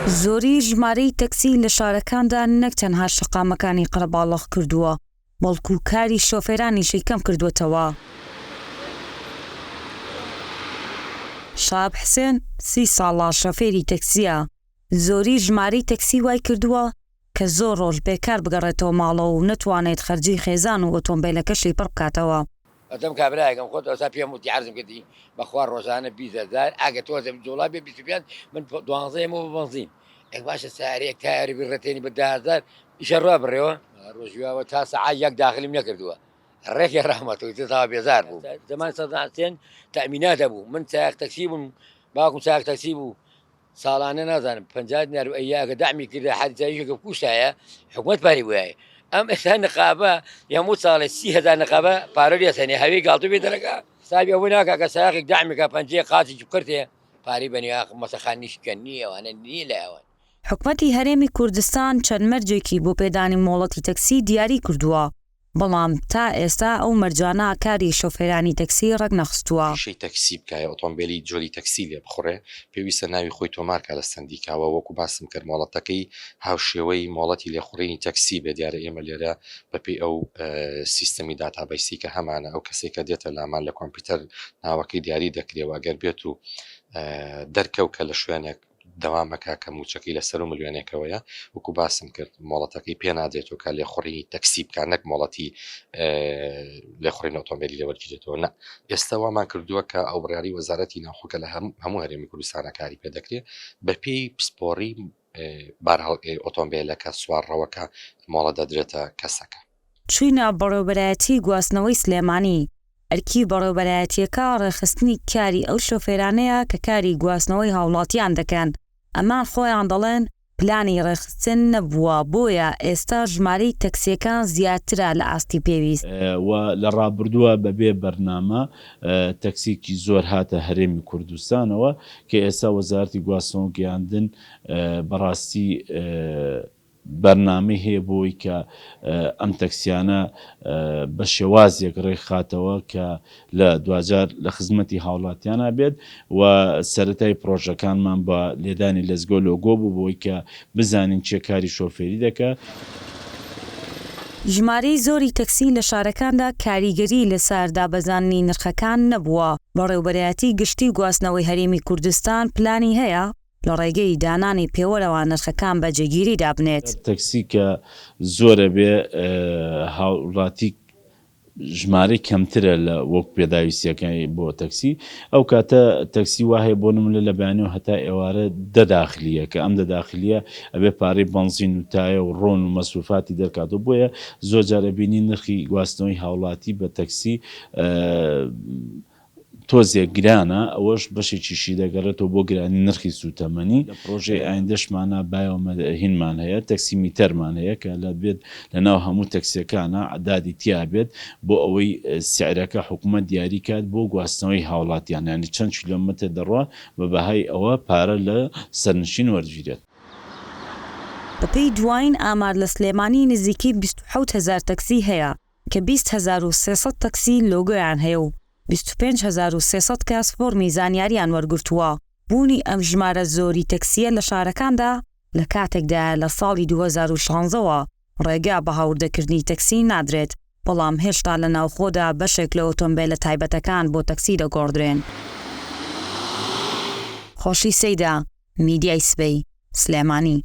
زۆری ژمارەی تەکسی لە شارەکاندا نەک تەنها شەقامەکانی قەرەباڵغ کردووە، بەڵکو کاری شۆفێرانیشی کەم کردووەتەوە. شەهاب حسێن، سی ساڵە شۆفێری تەکسییە، زۆری ژمارەی تەکسی وای کردووە کە زۆر ڕۆژ بێکار بگەڕێتەوە ماڵەوە و نەتوانێت خەرجی خێزان و ئۆتۆمبێلەکەشی پڕ بکاتەوە. وتم کابرایەکم خۆت ئەوسا پێم وتی عەرزم کردی بەخوا ڕۆژانە 20 هەزار ئەگە تۆزێ جوڵا بێ 25 من دوانزە یەمەوە بە بەنزین ئەک باشە سارەیەک تایەری بڕەتێنی بە 10 هەزار ئیشە ڕوا بڕێوە ڕۆژی واوە تا سەعات یەک داخلیم نەکردووە ڕێکی ڕەحمەت و تا بێزار بوو زەمان سەدام حسێن تەئمینات هەبوو من سایەق تەکسی بووم باوکم سایەق تەکسی بوو ساڵانە نازانم 50 دینار و ئەیە ئەگە دەعمی کردە حادیسە یەکێک بکوشتایە حکومەت پارەی بۆیایە ئەم ئێستا نقابە هەموو ساڵێ 30 هەزار نقابە پارە لێسەنێ هەوی گاڵتو بێ دەرەکە حسابی ئەوە ناکا کە سایەقێک دەعمی کە پەنجەیە قاچێکی بکرتێ پارەی بەنێ ئاخ مەسەخان نیشکە نییە ئەوانە نییە لای ئەوان. حکومەتی هەرێمی کوردستان چەند مەرجێکی بۆ پێدانی مۆڵەتی تەکسی دیاری کردووە، بەڵام تا ئێستا ئەو مەرجانە کاری شۆفێرانی تەکسی ڕێکنەخستووە. پیشەی تەکسی بکا یا ئۆتۆمبێلی جۆری تەکسی لێ بخوڕێ پێویستە ناوی خۆی تۆمار کا لە سەندیکا و وەکو باسم کرد مۆڵەتەکەی هاوشێوەی مۆڵەتی لێخوڕینی تەکسی بێ دیارە ئێمە لێرە بەپێی ئەو سیستەمی داتابەیسی کە هەمانە ئەو کەسێک کە دێتە لامان لە کۆمپیوتەر ناوەکەی دیاری دەکرێ و ئەگەر بێت و دەرکەوت کە لە شوێنێک دەوام ئەکا کە مووچەکەی لە سەروو ملیۆنێکەوەیە، وەکو باسم کرد مۆڵەتەکەی پێ نادرێتەوە کە لێخوڕینی تەکسی بکا نەک مۆڵەتی لێخوڕین ئۆتۆمبێلی لێ وەرگیرێتەوە نا ئێستا وامان کردووە کە ئەو بڕیاری وەزارەتی ناوخۆ کە لە هەموو هەرێمی کوردستانە کاری پێ دەکرێت بەپێی پسپۆڕی بارهەڵ ئۆتۆمبێلەکە سوارڕەوەکە مۆڵەت دەدرێتە کەسەکە. چووینە بەڕێوەبەرایەتیی گواستنەوەی سلێمانی، ئەرکی بەڕێوەبەرایەتییەکە ڕێکخستنی کاری ئەو شۆفێرانەیە کە کاری گواستنەوەی هاوڵاتیان دەکەن، ئەمان خۆیان دەڵێن پلانی ڕێکخستن نەبووە بۆیە ئێستا ژمارەی تەکسییەکان زیاترە لە ئاستی پێویست. و لە ڕابردووە بەبێ بەرنامە تەکسیکی زۆر هاتە هەرێمی کوردستانەوە کە ئێستا وەزارەتی گواستنەوە و گەیاندن بەڕاستی بەرنامەی هەیە بۆی کە ئەم تەکسیانە بە شێوازێک ڕێکخاتەوە کە لە دواجار لە خزمەتی هاوڵاتیانە بێت و سەرەتای پڕۆژەکانمان بە لێدانی لەزگۆ لۆگۆ بوو بۆی کە بزانین کێ کاری شۆفێری دەکا. ژمارەی زۆری تەکسی لە شارەکاندا کاریگەری لەسەر دابەزاندنی نرخەکان نەبووە، بەڕێوبەرایەتی گشتی گواستنەوەی هەرێمی کوردستان پلانی هەیە لە ڕێگەی دانانی پێوەرەوە نرخەکان بە جێگیری دابنێت. تەکسی کە زۆرە بێ هاوڵاتی ژمارەی کەمترە لە وەک پێداویستیەکانی بۆ تەکسی ئەو کاتە تەکسی وا هەیە بۆ نمونە لە بەیانیەوە هەتا ئێوارە دە داخلیە کە ئەم دە داخلیە ئەبێ پارەی بەنزین و تایە و ڕۆن و مەسروفاتی دەرکاتەوە بۆیە زۆر جار ئەبینی نرخی گواستنەوەی هاوڵاتی بە تەکسی تۆزێک گرانە، ئەوەش بەشێکیشی دەگەڕێتەوە بۆ گرانی نرخی سووتەمەنی، لە پڕۆژەی ئایندەشمانا بایۆمە هینمان هەیە، تەکسی میتەرمان هەیە کە لە بێت لە ناو هەموو تەکسیەکانا عەدادی تیا بێت بۆ ئەوەی سعرەکە حکومەت دیاری کات بۆ گواستنەوەی هاوڵاتیان یانی چەند کیلۆمەتر دەڕوا بە بەهای ئەوە پارە لە سەرنشین وەرگیرێت. بەپێی دوایین ئامار لە سلێمانی نزیکەی 27 هەزار تەکسی هەیە، کە 20 هەزار و 300 تەکسی لۆگۆیان هەیە و 25 هەزار و 300 کەس فۆرمی زانیاریان وەرگرتووە، بوونی ئەم ژمارە زۆری تەکسییە لە شارەکاندا لە کاتێکدایە لە ساڵی 2016 وە ڕێگا بە هاوردەکردنی تەکسی نادرێت، بەڵام هێشتا لە ناوخۆدا بەشێک لە ئۆتۆمبێلە تایبەتەکان بۆ تەکسی دەگۆڕدرێن. خۆشی سەیدا، میدیای سبەی، سلێمانی.